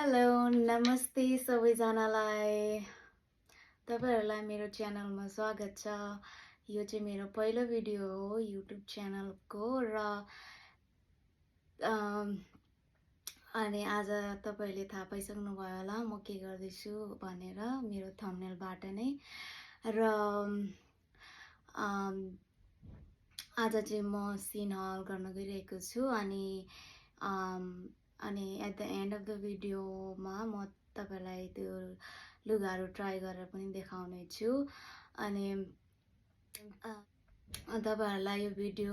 Hello नमस्ते सबैजनालाई तपाईहरुलाई मेरो च्यानलमा स्वागत छ। यो चाहिँ मेरो पहिलो भिडियो हो युट्युब च्यानलको र अनि आज तपाईले थाहा पाइसक्नु भयो होला म के गर्दैछु भनेर मेरो थम्बनेलबाट नै र आज चाहिँ म सिन हल गर्न गइरहेको छु अनि at the end of the भिडियोमा म तपाईलाई त्यो लुगाहरू ट्राई गरेर पनि देखाउने छु। अनि तपाईहरुलाई यो भिडियो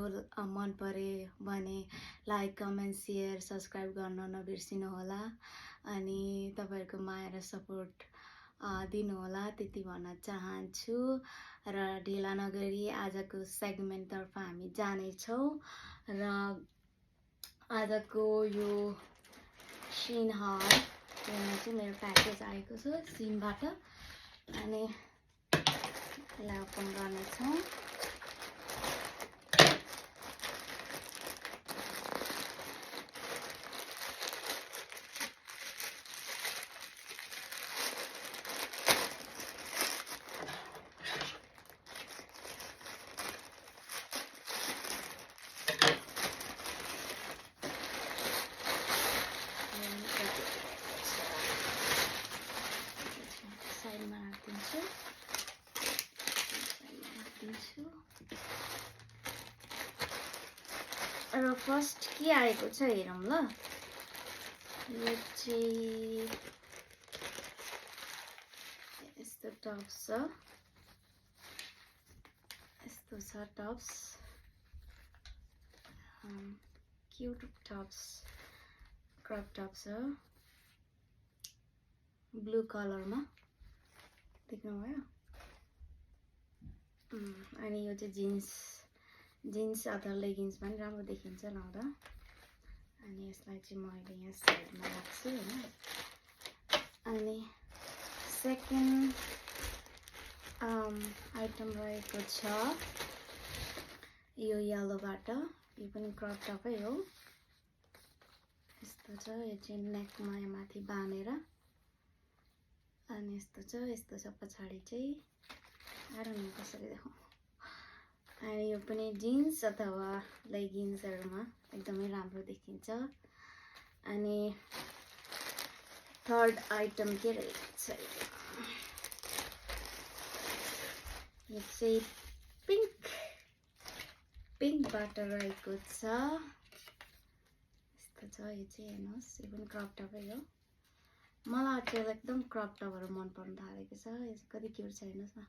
मन परे भने लाइक कमेन्ट शेयर सब्स्क्राइब गर्न नबिर्सिनु होला। अनि तपाईहरुको माया र सपोर्ट दिनु होला त्यति भन्न चाहन्छु। र ढिला नगरी आजको सेगमेन्ट तर्फ हामी जाने छौं र आजको यो सिन हल यहाँ चाहिँ मेरो प्याकेज आएको छ सिनबाट अनि यसलाई ओपन गर्ने छौं। र फर्स्ट के आएको छ हेरौं ल। यो चाहिँ यस्तो टप्स छ, यस्तो छ Tops, cute Tops, crop Tops छ ब्लू कलरमा देख्नुभयो। अनि यो चाहिँ जीन्स अथवा लेगिन्स पनि राम्रो देखिन्छ लाउँदा। अनि यसलाई चाहिँ मैले यहाँ साइडमा राख्छु हैन। अनि सेकेन्ड आइटम रहेको छ यो येलोबाट, यो पनि क्रप टपै हो। यस्तो छ, यो चाहिँ नेकमा माथि बानेर अनि यस्तो छ पछाडी चाहिँ आराम कसरी देखाउँ। अनि यो पनि जीन्स अथवा लेगिन्सहरुमा एकदमै राम्रो देखिन्छ। अनि थर्ड आइटम के रहेको छ यो चाहिँ पिङ्कबाट रहेको छ। यस्तो छ, यो चाहिँ हेर्नुहोस्, यो पनि क्रप टपै हो। मलाई चाहिँ एकदम क्रप टपहरु मन पर्न थालेको छ। यो चाहिँ कति क्यूट छ हेर्नुहोस् न।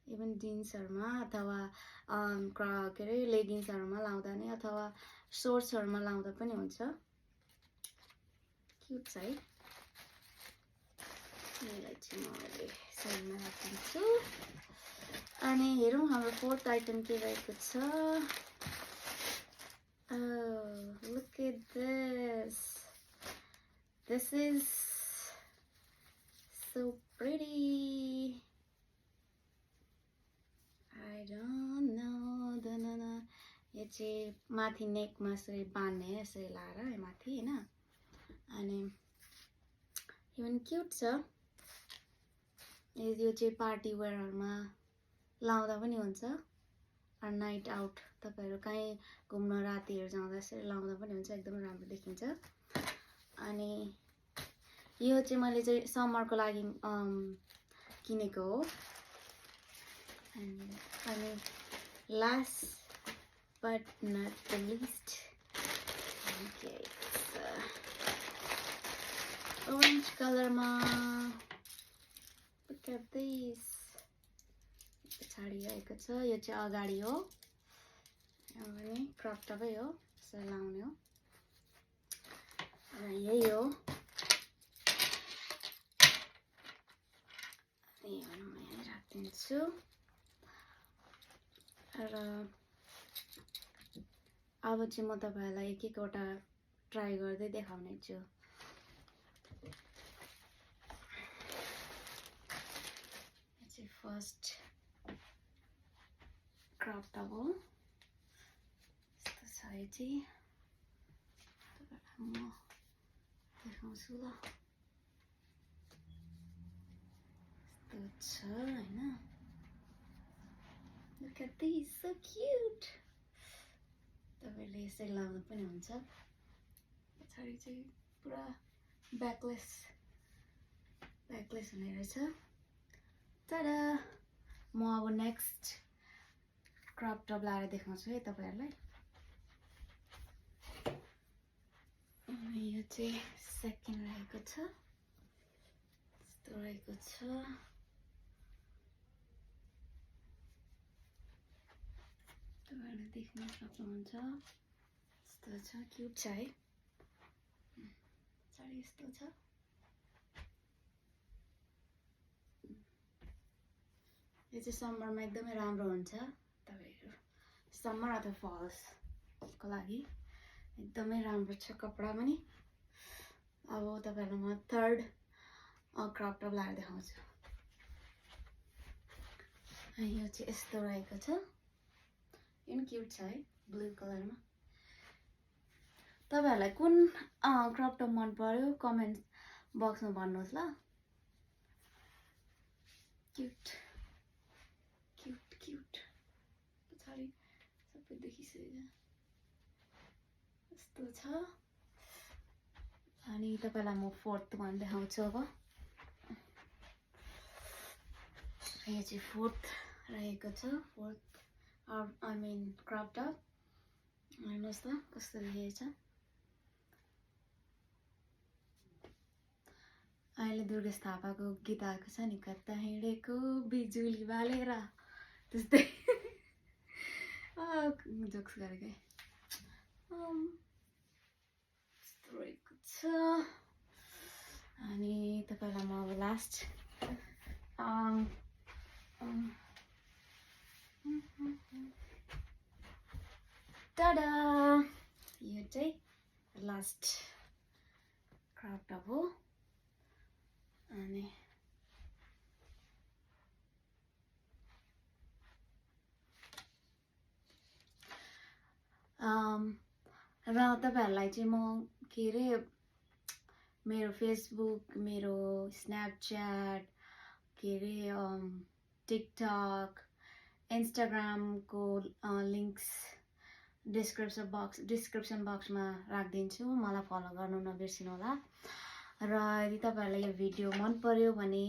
यो पनि जिन्सहरुमा अथवा के रे लेगिन्सहरुमा लाउँदा नि अथवा शोर्ट्सहरुमा लाउँदा पनि हुन्छ। क्यूट छ है। यसलाई चाहिँ म अहिले साइडमा राख्दिन्छु। अनि हेरौँ हाम्रो फोर्थ आइटम के रहेको छ। Oh, look at this. This is so pretty. I don't know. यो चाहिँ माथि नेकमा यसरी बान्ने यसरी लाएर माथि हैन। अनि यो पनि क्यूट छ। यो चाहिँ पार्टी वेयरहरुमा लाउँदा पनि हुन्छ। और नाइट आउट तपाईहरु कहीँ घुम्न रातिहरु जाँदा यसरी लाउँदा पनि हुन्छ, एकदमै राम्रो देखिन्छ। अनि यो चाहिँ मैले चाहिँ समरको लागि किनेको हो। अनि last but not the least, okay, it's orange colorमा। Look at this. पछाडी रहेको छ, यो चाहिँ अगाडि हो। यो पनि क्रप टपै हो, यसरी लाउने हो। र यही हो। यो म यहाँ राख्दिन्छु। र अब चाहिँ म तपाईहरुलाई एक एकवटा ट्राई गर्दै देखाउने छु। यो चाहिँ फर्स्ट क्रप टप हो। यस्तो छ यो चाहिँ। तपाईहरुलाई म देखाउँछु ल। यस्तो छ हैन Look at these, so cute. तपाईले यसै लाउनु पनि हुन्छ पछाडी चाहिँ पुरा ब्याकलेस हुने रहेछ tada म अब नेक्स्ट क्रप टप लाएर देखाउँछु है तपाईहरुलाई यो चाहिँ सेकेन्ड रहेको छ यस्तो रहेको छ तपाईहरुले देख्न सक्नुहुन्छ यस्तो छ क्यूट छ है साडी यस्तो छ यो चाहिँ समरमा एकदमै राम्रो हुन्छ तपाईहरु समर अथवा फल्स को लागि एकदमै राम्रो छ कपडा पनि अब तपाईहरुलाई म थर्ड क्रप टप लाएर देखाउँछु यो चाहिँ यस्तो रहेको छ इन क्यूट छ है ब्लू कलरमा तपाईहरुलाई कुन क्रप टप मन पर्यो कमेन्ट बक्समा भन्नुहोस् ल क्यूट क्यूट क्यूट पछाडी सबै देखिसक्यो यस्तो छ अनि तपाईलाई म फोर्थ वान देखाउँछु अब यो चाहिँ फोर्थ रहेको छ fourth I mean crop top हेर्नुस् त कस्तो देखिएको छ अहिले दुर्गेश थापाको गीत आएको छ नि कता हिँडेको बिजुली बालेर त्यस्तै जोक्स गरेको यस्तो रहेको छ अनि तपाईलाई म अब लास्ट tada यो चाहिँ लास्ट क्रप टप हो अनि र तपाईहरुलाई चाहिँ म के रे मेरो फेसबुक मेरो स्न्यापच्याट के रे टिकटक इन्स्टाग्राम को लिंक्स डिस्क्रिप्सन बक्समा राखिदिन्छु मलाई फलो गर्नु नबिर्सिनु होला र यदि तपाईहरुलाई यो भिडियो मन पर्यो भने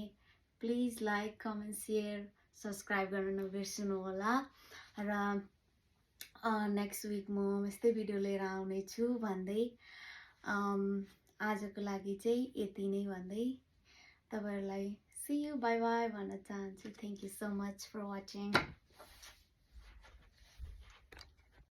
please like comment share subscribe गर्न नबिर्सिनु होला र नेक्स्ट वीक म यस्तै भिडियो लिएर आउने छु भन्दै आजको लागि चाहिँ यति नै भन्दै तपाईहरुलाई see you bye bye भन्न चाहन्छु thank you so much for watching